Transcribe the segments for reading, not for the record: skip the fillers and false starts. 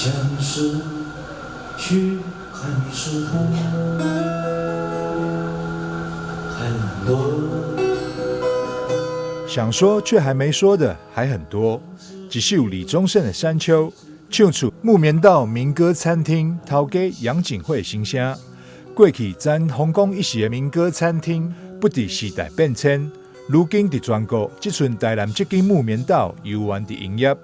像是去看雨時候很多。想說卻還沒說的還很多。一首李宗盛的《山丘》，唱出木棉道民歌餐廳頭家楊景惠心聲。過去曾風光一時的民歌餐廳，不佇時代變遷，如今佇全國只賰台南這間木棉道猶原佇營業。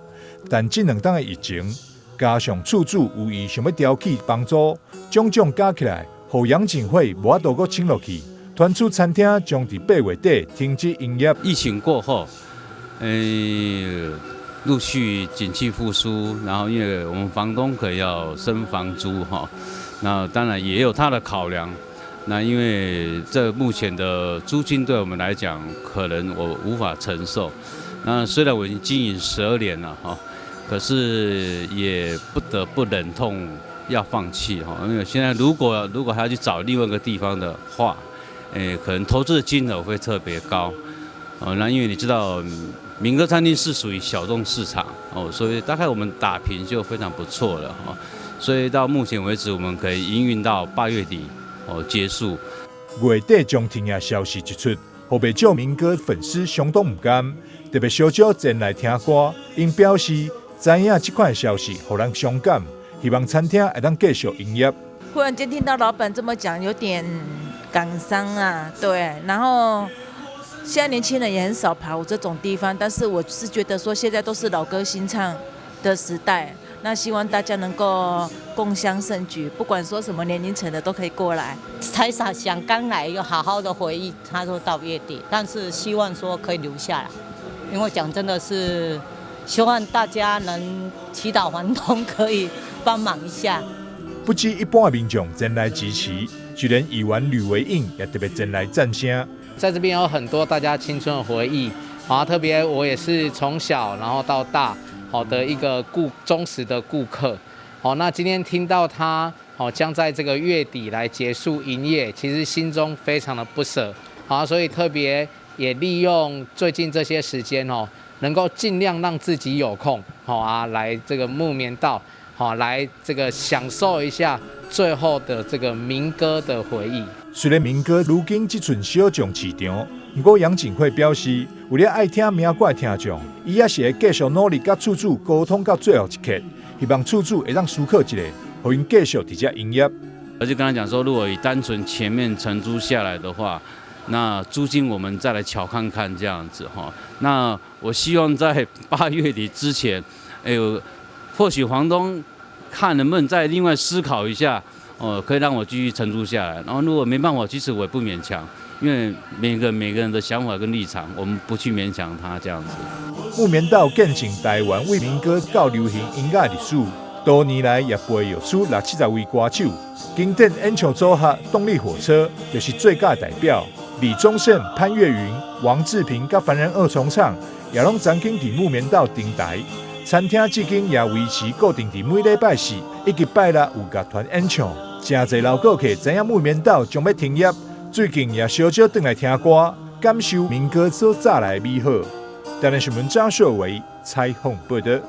但這兩冬的疫情，加上厝主有意想欲調起房租，種種加起來，予楊景惠無法度閣撐落去。傳出餐廳將佇8月底停止營業。疫情過後，陸續景氣復甦，然後因為我們房東可能要升房租哈，那當然也有他的考量。那因為這目前的租金對我們來講，可能我無法承受。那雖然我已經經營12年了哈，可是也不得不忍痛要放棄哈，因為現在如果還要去找另外一個地方的話，可能投資的金額會特別高。哦，那因為你知道，民歌餐廳是屬於小眾市場哦，所以大概我們打平就非常不錯了哈。所以到目前為止，我們可以營運到8月底哦結束。月底將停業消息一出，予袂少民歌粉絲相當毋甘，特別小少前來聽歌。𪜶表示知影這款消息，予人傷感，希望餐廳會當繼續營業。忽然間聽到老闆這麼講，有點感傷啊，對，然後。現在年輕人也很少跑這種地方，但是我是覺得說現在都是老歌新唱的時代，那希望大家能夠共襄盛舉，不管說什麼年齡層的都可以過來。才想想剛來有好好的回憶，他說到月底，但是希望說可以留下來，因為講真的是希望大家能祈禱房東可以幫忙一下。不止一般的民眾前來支持，就連議員呂維穎也特別前來讚聲。在這邊有很多大家青春的回憶，啊，特別我也是從小然後到大，好的一個忠實的顧客，好，那今天聽到他，好將在這個月底來結束營業，其實心中非常的不捨，好，所以特別也利用最近這些時間哦，能夠盡量讓自己有空，好啊，來這個木棉道，好來這個享受一下最後的這個民歌的回憶。雖然民歌如今只賰小眾市場，毋過楊景惠表示，為了愛聽民歌的聽眾，伊也是會繼續努力佮厝主溝通到最後一刻，希望厝主會當思考一下，予𪜶繼續佇遮營業。而且跟他講說，如果以單純前面承租下來的話，那租金我們再來喬看看這樣子哈。那我希望在8月底之前，哎呦，或許房東看能不能再另外思考一下。哦，可以讓我繼續承租下來。然後如果沒辦法，其實我也不勉強，因為每個人的想法跟立場，我們不去勉強他這樣子。木棉道見證台灣為民歌到流行音樂歷史，多年來也培育出六七十位歌手。經典演唱組合動力火車就是最佳代表。李宗盛、潘越雲、王治平佮凡人二重唱，也攏曾經佇木棉道登台。餐廳至今也維持固定佇每禮拜四以及拜六有樂團演唱。誠濟老顧客知影木棉道將欲停業，最近也小少轉來聽歌，感受民歌所帶來的美好。台南新聞張秀維採訪報道。